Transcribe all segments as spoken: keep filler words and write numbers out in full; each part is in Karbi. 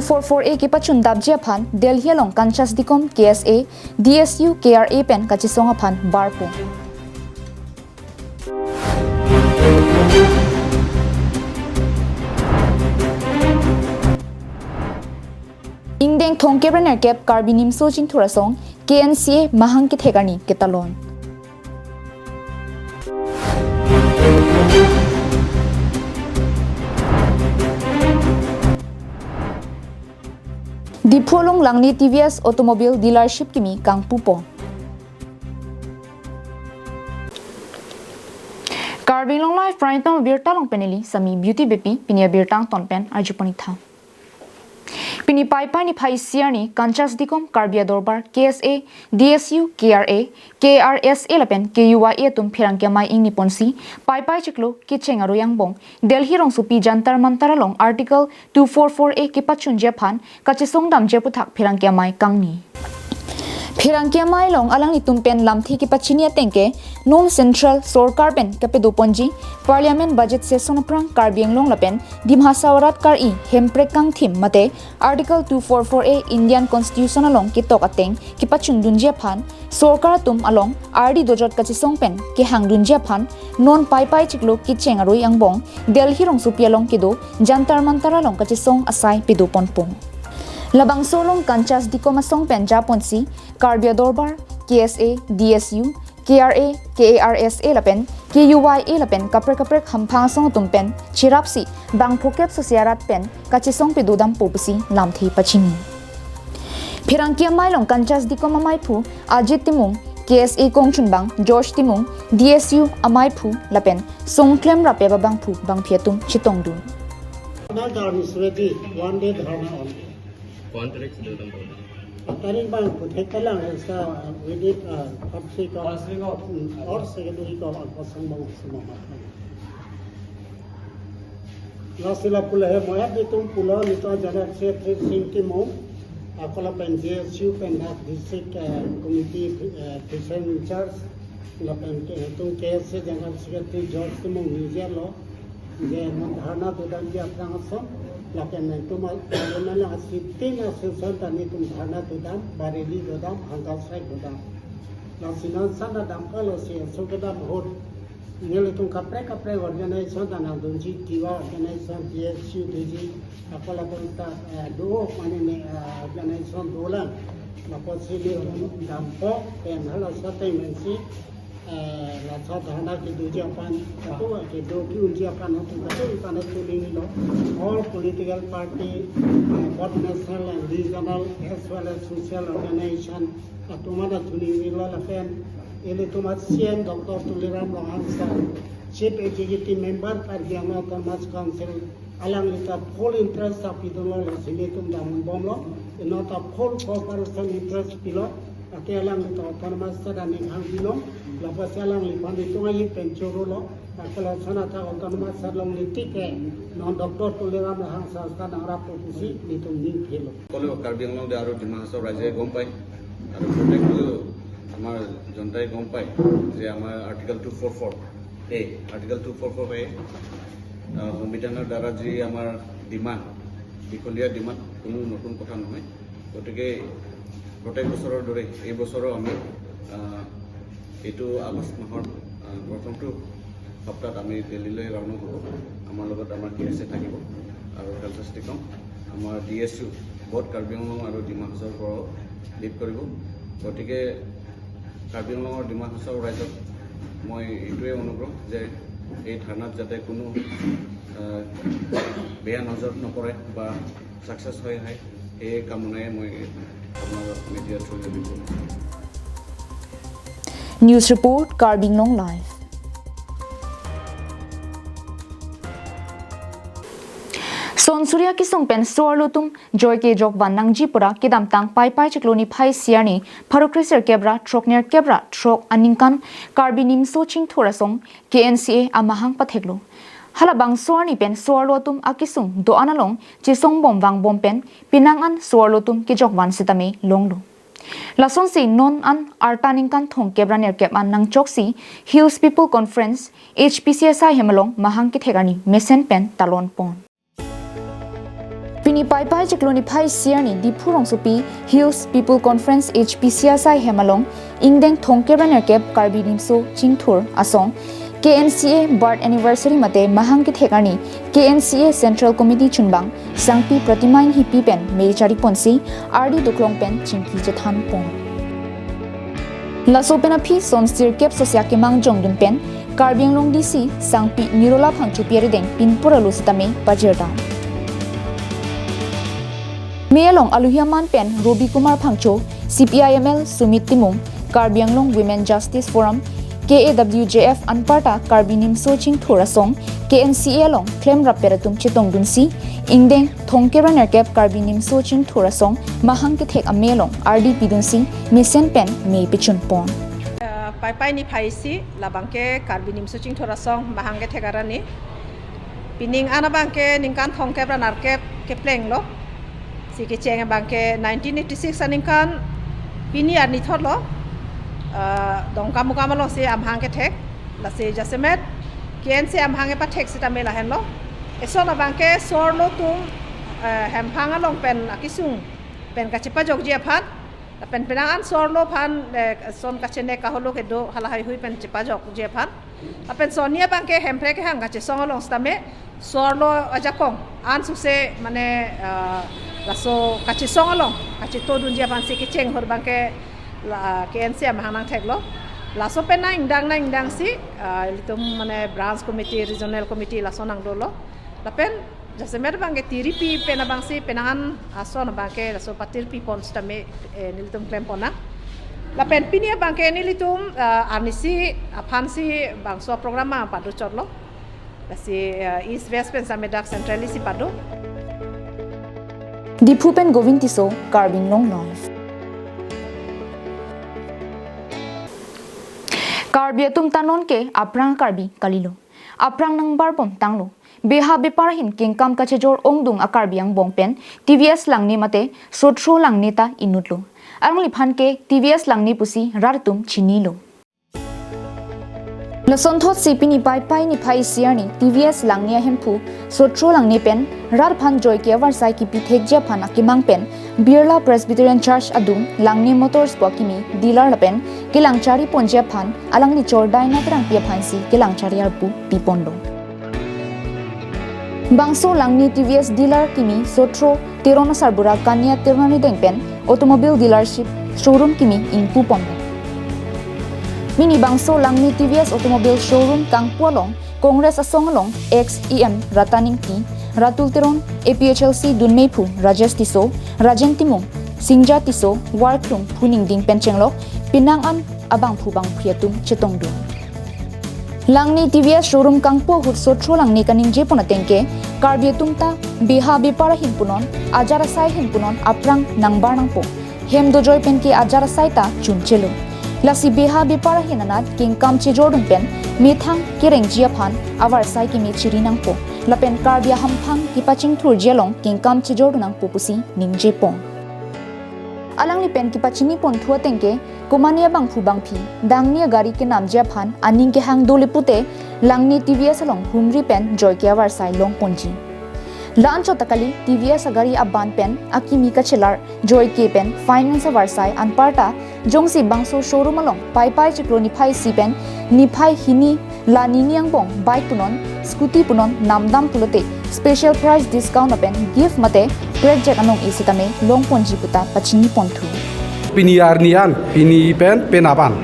four four A kepachundapji aphan Delhi along Kanchas Dikom K S A, D S U, K R A pen kachesong aphan barpo. Ingdeng thomkep ra nerkep Karbi Nimso Chingthur Asong, K N C A, mahang kethek arni ketalon. Diphu along Langni T V S automobile dealership kimi kangpupo. Karbi Anglong Live prime time abirta along pen neli Sami Beauty Beypi, pini abirta angton pen arjupon-ik tha. Pini Paipai niphai isi arni Kanchas Dikom Karbi Adorbar K S A, D S U, K R A, K R S A lapen K U Y A atum pherangke amei ingniponsi Paipai chiklo kecheng arui angbong Delhi rongsopi Jantar Mantar along Article two four four A kepachunji aphan kachesongdamji aphuthak pherangke amei kangni. Pherangke amei along alanglitum pen lamthe kepachini ateng ke non Central Sorkar pen kapedoponji Parliament budget session aphrang Karbi Anglong lapen Dima Hasao arat kar-i hemprek kangthim mate Article two four four A Indian Constitution along ketok ateng kepachundunji aphan sorkar atum along ardi dojot kachesong pen kehangdunji aphan non Paipai chiklo kecheng arui angbong Delhi rongsopi along kedo Jantar Mantar along kachesong asai pedoponpo. Labangso along Kanchas Dikom Asong pen japonsi Karbi Adorbar, K S A, D S U, K R A, K R S A lapen K U Y A lapen kaprek kaprek hamphang asong atum pen cherapsi bang phokep sose arat pen kachesong pedodampo pusi lamthe pachini. Pherangke amei along Kanchas Dikom ameiphu Ajit Timung, K S A kongchunbang George Timung, D S U ameiphu lapen songklem rapep abangphu bangphi atum chetongdun. Dharna is ready, one day dharna only. One tarik sudah tampil. Tarik bang puthek kalang sa, uh, we need, uh, first week of, first week of, mm, or second week of August bang semua. Lasi lapu le he moya ditum pulo nelitum General Secretary Sing Timung, ako lapen J S U pen dak District, uh, Committee, uh, President in charge, lapen ke, tum K S A General Secretary George Timung nijelo, je non dharna dodamji aphrang ason, lapen nangtum alena la sitin ason ta nelitum dharna dodam, bareli dodam, hunger strike dodam. Lasi non sana damkalo si aso kedam ahut. Nelitum kaprek kaprek organization ta nangdunji, Tiwa organization, D S U doji, ako lapen ta, eh, do mane ne, eh, organization dolang. Lapusi nelitum dampo, pen hala sa time si, eh, la sa dharna kedoji aphan, kado kedo ke-unji aphan, kado aphan tuling lo. All political party, eh, both national and regional as well as social organization, atum an tuling lo lapen ilitum a C E M Doctor Tuliram Ronghang sir, Chief Executive Member Karbi Anglong Autonomous Council, alangli ta full interest ta pidunlo, lasi nelitum dam-un bomlo, inut ta full cooperation interest pilo, ate alangli ta autonomous ta dam-ik hang binong, lapusi alangliphan nelitum ahi pen choro lo, ako lason athak autonomous ta longle tik ke, non Doctor Tuliram Ronghang sir ta nangrappo pusi nelitum ning phelo. সকলো কাৰ্বি আংলং আৰু ডিমা হাছাও ৰাইজে গম পায় আৰু প্ৰত্যেকটো আমাৰ জনতাই গম পায় যে আমাৰ আৰ্টিকল টু ফ'ৰ ফ'ৰ এ, আৰ্টিকল টু ফ'ৰ ফ'ৰ এ, আহ, সংবিধানৰ দ্বাৰা যি আমাৰ ডিমাণ্ড, দীঘলীয়া ডিমাণ্ড কোনো নতুন কথা নহয়। গতিকে প্ৰত্যেক বছৰৰ দৰে এই বছৰো আমি, আহ, এইটো আগষ্ট মাহৰ, আহ, প্ৰথমটো সপ্তাহত আমি দিল্লীলৈ ৰাওনা হ'ব। আমাৰ লগত আমাৰ কে এছ এ থাকিব আৰু কাঞ্চাছ টিকম, আমাৰ D S U, both Karbi Anglong আৰু ডিমা হাছাওৰ পৰাও লিড কৰিব। গতিকে কাৰ্বি আংলং আৰু ডিমা হাছাও ৰাইজক মই এইটোৱে অনুৰোধ যে এই ধাৰণাত যাতে কোনো, আহ, বেয়া নজৰ নপৰে বা ছাকচেছ হৈ আহে, এই কামনাই মই আপোনাৰ মিডিয়াৰ থ্ৰুৰে জনাইছোঁ। News report, Karbi Anglong Live. Son Surya kesung pen so-arlo atum joike jokvan nangji pura kedamtang Paipai chiklo niphai isi arni pharo kresirkep ra throknerkep ra throk aningkan Karbi Nimso Chingthur Asong K N C A amahang patheklo. Halabangso arni pen so-arlo atum akesung do-an along chesong bom vang bom pen penang an so-arlo atum kejokvan sitame longlo. Lasonsi non an arta ningkan thomkep ra nerkep an nangchoksi Hills People Conference, H P C S I hem along mahang kethek arni mesen pen talon pon. Pini Paipai chiklo niphai isi arni Diphu rongsopi Hills People Conference H P C asai hem along ingdeng thomkep ra nerkep Karbi Nimso Chingthur asong K N C A birth anniversary mate mahang kethek arni K N C A Central Committee chunbang Sangpi Pratima Enghipi pen mei chariponsi ardi doklong pen chingki chethanpon. Laso pen aphi son sirkep sosya kemang jongdun pen Karbi Anglong D C Sangpi Nirola Phangchopi arideng pinpur alo sitame pajirdam. Mei along aluhi aman pen Robi Kumar Phangcho, C P I M L Sumit Timung, Karbi Anglong Women Justice Forum, K A W J F anparta Karbi Nimso Chingthur asong K N C A along klemrap pet atum chetongdunsi ingdeng thomkep ra nerkep Karbi Nimso Chingthur asong mahang kethek amei along ardi pidunsi mesen pen mei pechunpon. Eh, Paipai niphai isi labangke Karbi Nimso Chingthur asong mahang kethek arni. Pining an abangke ningkan thomkep ra nerkep keplenglo. Si kecheng abangke nineteen eighty-six aningkan pini arni thotlo. Eh, Dongkamukam alongsi amahang kethek. Lasi jasemet K N C A amahang kepathek sitame lahenlo. Eson abangke sorlo atum, eh, hemphang along pen akesung pen kachepajokji aphan. Lapen penang an sorlo aphan, eh, son kachenek kaholo kedo hala heihui pen chepajokji aphan. Lapen sonni abangke Hemprek kehang kachesong along sitame sorlo ajakong an suse mane, ah, laso kachesong along kachetodunji aphansi kecheng ahut abangke la, K N C A amahang nangtheklo. Laso pen nangdang nangdangsi, ah, ilitum mane branch committee, regional committee laso nangdolo. Lapen jasemet abangke tiripi pen abangsi penang an ason abangke laso patirpipon sitame, eh, nelitum klempon nang. Lapen pini abangke nelitum, eh, arnisi aphansi bangso program ma pado chotlo. Lasi, eh, East West pen sitame dak Central isi pado. Diphu pen Govind Tisso, Karbi Anglong Live. Karbi atum ta nonke aphrang Karbi kalilo. Aphrang nangbarbom tanglo. Beha bepar ahin kengkam kachejor ongdung a-Karbi angbong pen T V S Langne mate Sotro Langne ta inutlo. Alangliphan ke T V S Langne pusi rat atum chinilo. Lasonthotsi pini Paipai niphai isi arni T V S Langne ahemphu Sotro Langne pen rat aphan joike avarsai kipithekji aphan akemang pen Birla Presbyterian Church adung Langne Motors pu akimi dealer lapen kelang chariponji aphan alangli chor Daina Terangpi aphansi kelang chari arpu piponlo. Bangso Langne T V S dealer kimi Sotro Teron asarbura Kania Teron arideng pen automobile dealership showroom kimi ingpuponlo. Pini bangso Langne T V S automobile showroom kangpu along Congress asong along ex E M Ratan Engti, Ratul Teron, A P H L C dunmeiphu Rajesh Tisso, Rajen Timung, Singja Tisso, Warklung, Phuning Ding pen chenglok penang an abangphu bangphi atum chetongdun. Langne T V S showroom kangpu ahut Sotro Langne kaningjepon atengke Karbi atum ta beha bepar ahin punon, ajar asai ahin punon aphrang nangbar nangpo. Hem dojoi penke ajar asai ta chunchelo. Lasi beha bepar ahin anat kengkam chejordun pen methang kerengji aphan avarsai keme chiri nangpo. Lapen Karbi ahamphang kipachingthurji along kengkam chejordun nangpo pusi ningjepon. Alangli pen kipachiniponthu atengke, komane abangphu bangphi, dangni agari kenamji aphan aning kehang dole pute, Langne T V S along humri pen joike avarsai longponji. La-anchot ta kali, T V S agari aban pen akimi kachelar joike pen finance avarsai anparta jongsi bangso showroom along Paipai chiklo niphai isi pen niphai hini la nini angbong bike punon, scooty punon namdam pulote special price discount lapen gift mate krekjek anong-e sitame longponji puta pachiniponthu. Pini arni an, pini pen pen aban.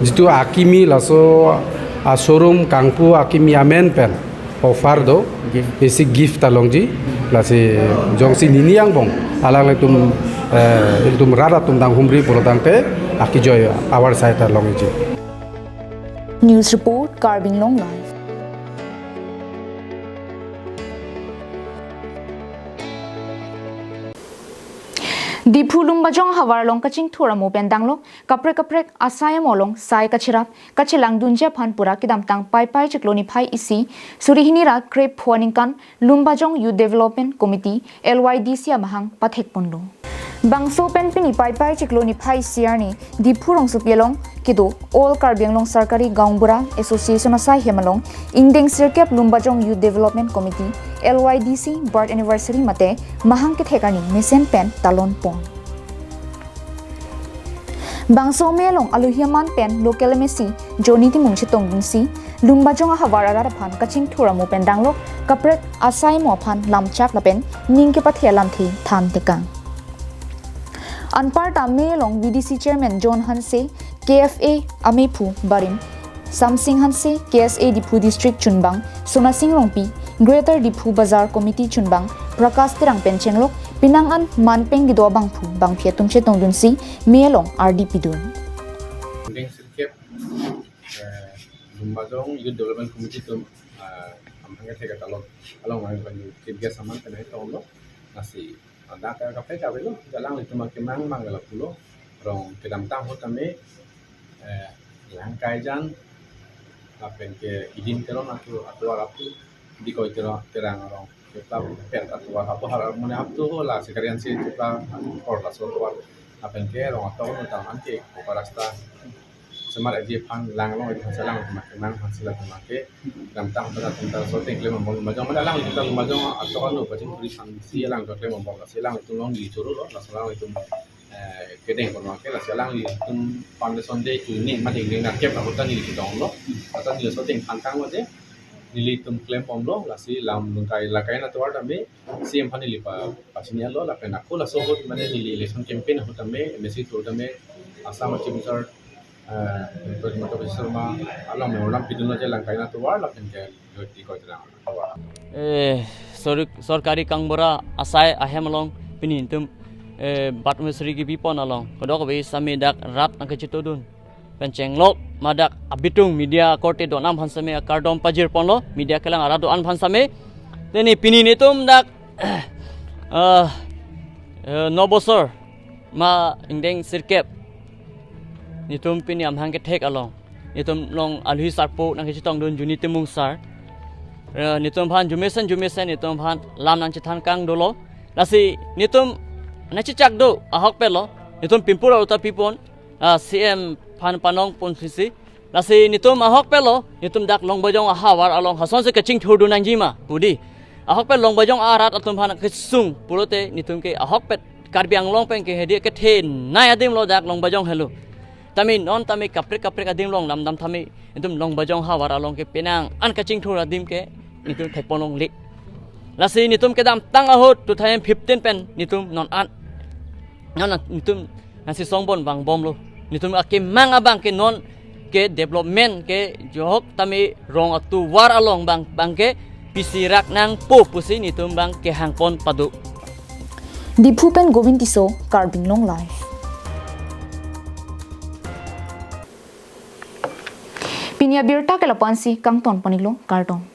Jitu akimi laso a-showroom kangpu akimi amen pen offer do. Gift. Isi gift ta longji, lasi jongsi nini angbong alanglitum, eh, ilitum rat atum danghumri pulotangte akijoi avarsai ta longji. News report, Karbi Anglong Live. Diphu Lumbajong havar along kachingthur amo pen danglo, kaprek kaprek asai amo along sai kacherap kachelangdunji aphan pura kedamtang Paipai chiklo niphai isi suri hini ra krepho aningkan Lumbajong Youth Development Committee, L Y D C amahang pathekponlo. Bangso pen pini Paipai chiklo niphai isi arni Diphu rongsopi along kedo All Karbi Anglong Sarkari Gaonbura Association asai hem along ingdeng sirkep Lumbajong Youth Development Committee, L Y D C, birth anniversary mate mahang kethek arni mesen pen talon pon. Bangso me along alohi aman pen local M A C Johnny Timung chetongdunsi Lumbajong ahavar arat aphan kachingthur amo pen danglok kaprek asai mo aphan lamchak lapen ning kepathe alamthe than tekang. Anparta me along V D C Chairman John Hanse, K F A amephu barim Samsing Hanse, K S A Diphu District chunbang Sonasing Rongpi, Greater Diphu Bazar Committee chunbang Prakash Terang pen chenglok penang an man peng kedo abangphu bangphi atum chetongdunsi me along ardi pidun. Ingdeng sirkep, eh, Lumbajong Youth Development Committee atum, eh, amahang kethek talon along ang chief guest aman pen tonglo. Lasi dak kaprek avelo, alanglitum akemang mang lapulo, rong kedamtang ahut tame, eh, Langkaijan, lapen ke Idin Teron atu, atu arapu, Dikoi Teron, Terang rong, kita pet atu arapu har mane up to la sekalian si kita or laso atu, lapen ke rong atok no tang ante, oka rasta, semar eji aphan lang along eji aphan si alangtum akemang aphan si latum ake kedamtang pen atum ta so teng klem bom Lumbajong mane alanglitum ta Lumbajong atok anu pachingthurji aphan si alangtum klem bom si alangtum along di churu lo laso alangtum, eh, kedeng pon ake lasi alanglitum foundation day chuning mane ingdeng nerkep ahut ta neli kedong lo ata neli so teng phan tang lo je nelitum klem bomlo lasi lam Langkai Langkai atovar tame C M aphan neli pa pachini lo lapen ako laso ahut mane neli election campaign ahut tame M A C through tame Assam Chief Minister, eh, Doctor Himanta Biswa Sarma along memorandum pidunlo je Langkai atovar lapen ke Dikoi Terang atovar. Eh, sor-, Sarkari Gaonbura asai ahem along pini itum, eh, birth anniversary kebi pon along kedok ave same dak rat nangkachetongdun pen chenglok ma dak abitung media korte do-an aphan same akardom pajir ponlo, media kelang arat do-an aphan same. Teni pini netum dak, eh, eh, nobosor ma ingdeng sirkep netum pini amahang kethek along netum along alohi sarpo nangkachetongdun Johnny Timung sir, eh, netum aphan jumesen jumesen netum aphan lam nangchethan kang dolo. Lasi netum nangchechak do ahokpet lo, netum pimpur auta pipon, ah, C M aphan panong pon sisi. Lasi netum ahokpet lo, netum dak Lumbajong ahavar along hasonsi kachingthurdun nangjima pudi. Ahokpet Lumbajong arat atum aphan kesung pulote netum ke ahokpet Karbi Anglong pen ke hedi kethenei adim lo dak Lumbajong helo. Tame non tame kaprek kaprek adim along lamdam tame netum Lumbajong ahavar along ke penang an kachingthur adim ke netum thekpon longle. Lasi netum kedamtang ahut two thousand fifteen pen netum non an, non an netum nangsi songbon vangbomlo. Netum akemang abang ke non ke development ke jok tame rong atovar along bang bang ke pisi rak nangpo pusi netum bang kehang pon pado. Diphu pen Govind Tisso, Karbi Anglong Live. Pini abirta ke lapu-ansi kangton pon-iklo, kardom.